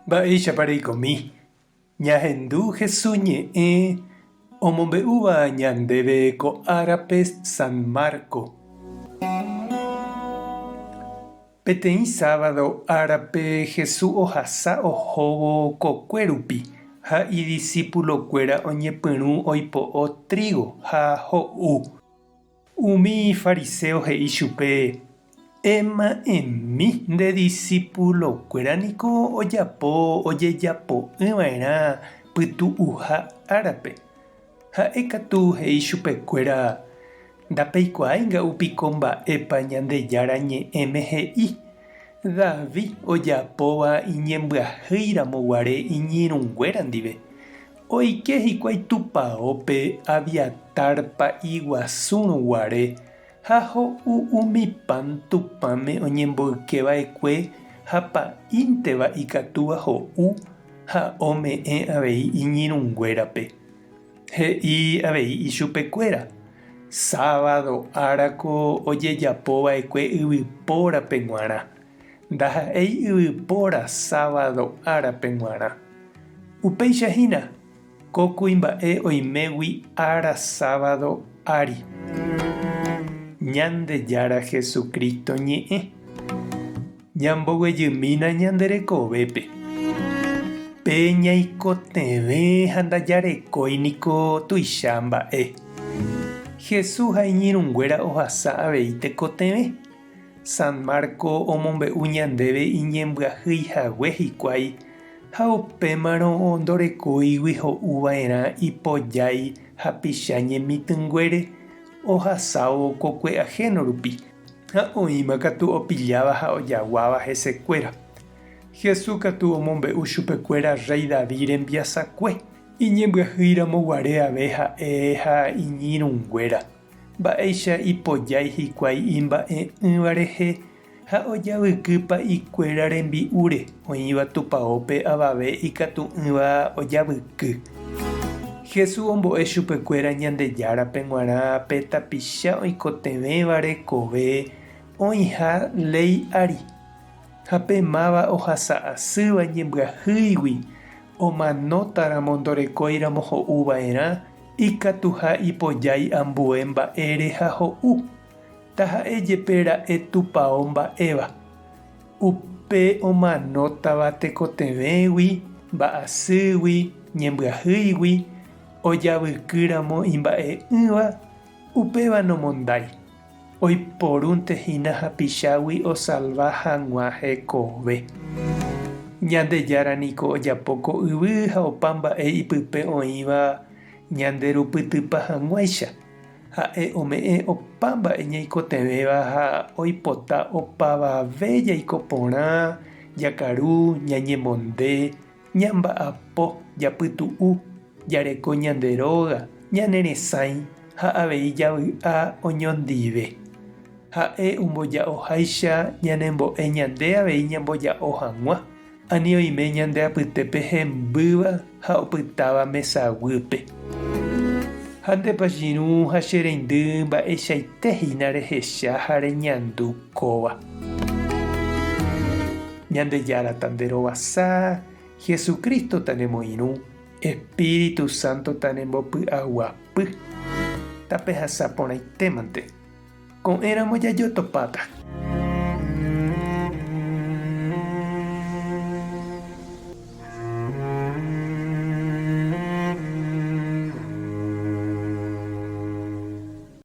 Mba'éichapa reikomi? Ñahendu Hesu ñe'ẽ omombe'úva ñandéve ko árape San Marco. Peteĩ sábado árape Jesús ohasa ohóvo kokue rupi ha idisipulokuéra oñepyrũ oipo'o trígo ha ho'u. Umi fariséo he'i chupe, Ema'ẽmi nde disipulokuéra niko ojapo ojejapo'ỹ va'erã pytu'uha árape. Ha'e katu he'i chupekuéra, Ndapeikuaái nga'u piko mba'épa Ñandejára Ñe'ẽme he'i, David ojapóva iñembyahýi ramo guare iñirũnguéra ndive. Oike hikuái tupaópe Abiatar pa'i guasúrõ guare ha ho'u umi pan Tupãme oñemboyke va'ekue ha pa'ínteva ikatúva ho'u ha ome'ẽ avei iñirũnguérape. He'i avei ichupekuéra, Sábado árako ojejapo va'ekue yvypórape g̃uarã, ndaha'éi yvypóra sábado árape g̃uarã. Upéicha hína, ko kuimba'e oimégui ára sábado ári. Ñandejára Jesucristo ñe'ẽ. Ñamboguejymína ñande rekovépe. Pe ñaikotevẽ ha ndajarekói niko tuicha mba'e. Jesús ha iñirũnguéra ohasa avei tekotevẽ. San Marco omombe'u ñandéve iñembyahýi hague hikuái ha upémarõ ndorekóigui ho'u va'erã ipojái hapicha ñemitỹnguére ohasávo kokue ahéno rupi. Ha oĩma katu opilláva ha ojaguáva hesekuéra. Jesús katu omombe'u chupekuéra rréi David rembiasakue, iñembyahýiramo guare ave ha'e ha iñirũnguéra. Mba'éicha ipojái hikuái imba'e'ỹva rehe ha ojavyky pa'ikuéra rembi'úre oĩva tupaópe avave ikatu'ỹva ojavyky. Jesús ombo'e chupekuéra Ñandejárape g̃uarã pe tapicha oikotevẽva rekove oĩha léi ári, ha pe máva ohasa asýva ñembyahýigui omanótaramo ndorekóiramo ho'u va'erã ikatuha ipojái ambue mba'ére ha ho'u, taha'e jepe ra'e tupao mba'éva. Upe omanótava tekotevẽgui, mba'asýgui, ñembyahýigui, ojavykýramo imba'e'ỹva, upéva nomondái. Oiporúnte hína hapichágui osalva hag̃ua hekove. Ñandejára niko ojapo ko yvy ha opa mba'e ipype oĩva ñanderupytypa hag̃uáicha. Ha'e ome'ẽ opa mba'e ñaikotevẽva ha oipota opavave jaiko porã, jakaru, ñañemonde, ñamba'apo, japytu'u, jareko ñande róga, ñane resãi ha avei javy'a oñondive. Ha'e omboja'oháicha ñanembo'e ñande avei ñamboja'o hag̃ua, ani oime ñande apytépe hembýva ha opytáva mesaguýpe. Ha ndépa che irũ ha che reindy mba'eichaite hína rehecha ha reñandu kóva. Ñandejára tanderovasa, Jesucristo tanemoirũ, Espíritu Santo tanembopy'aguapy. Tapehasa porãitémante. Ko'ẽramo jajotopáta.